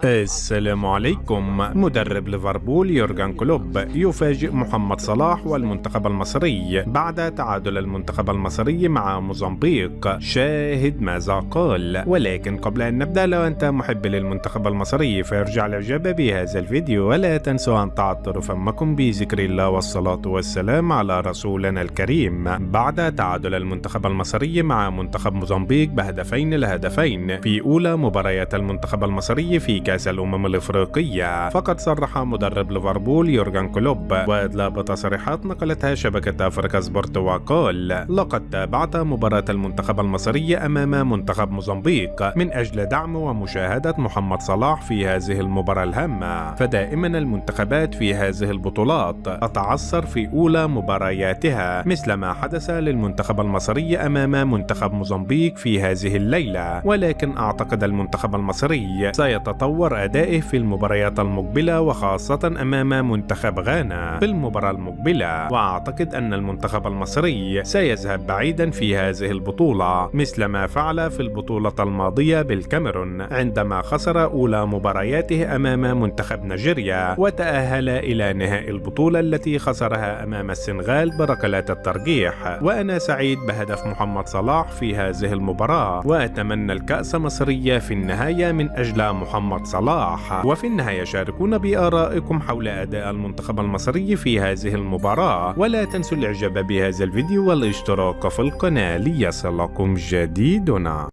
السلام عليكم. مدرب ليفربول يورجن كلوب يفاجئ محمد صلاح والمنتخب المصري بعد تعادل المنتخب المصري مع موزمبيق. شاهد ماذا قال. ولكن قبل أن نبدأ، لو أنت محب للمنتخب المصري فارجع الإعجاب بهذا الفيديو، ولا تنسوا أن تعطروا فمكم بذكر الله والصلاة والسلام على رسولنا الكريم. بعد تعادل المنتخب المصري مع منتخب موزمبيق بهدفين لهدفين في أولى مباريات المنتخب المصري في كأس الأمم الإفريقية، فقد صرح مدرب ليفربول يورجن كلوب وأدلى بتصريحات نقلتها شبكة أفريكا سبورت، وقال: لقد تابعت مباراة المنتخب المصري أمام منتخب موزمبيق من أجل دعم ومشاهدة محمد صلاح في هذه المباراة الهامة، فدائما المنتخبات في هذه البطولات تتعثر في أولى مبارياتها مثل ما حدث للمنتخب المصري أمام منتخب موزمبيق في هذه الليلة، ولكن أعتقد المنتخب المصري سيتطور أدائه في المباريات المقبلة وخاصة أمام منتخب غانا في المباراة المقبلة، وأعتقد أن المنتخب المصري سيذهب بعيدا في هذه البطولة مثل ما فعل في البطولة الماضية بالكاميرون عندما خسر أولى مبارياته أمام منتخب نيجيريا وتأهل إلى نهائي البطولة التي خسرها أمام السنغال بركلات الترجيح. وأنا سعيد بهدف محمد صلاح في هذه المباراة، وأتمنى الكأس مصرية في النهاية من أجل محمد صلاح. وفي النهاية شاركونا بآرائكم حول أداء المنتخب المصري في هذه المباراة، ولا تنسوا الإعجاب بهذا الفيديو والاشتراك في القناة ليصلكم جديدنا.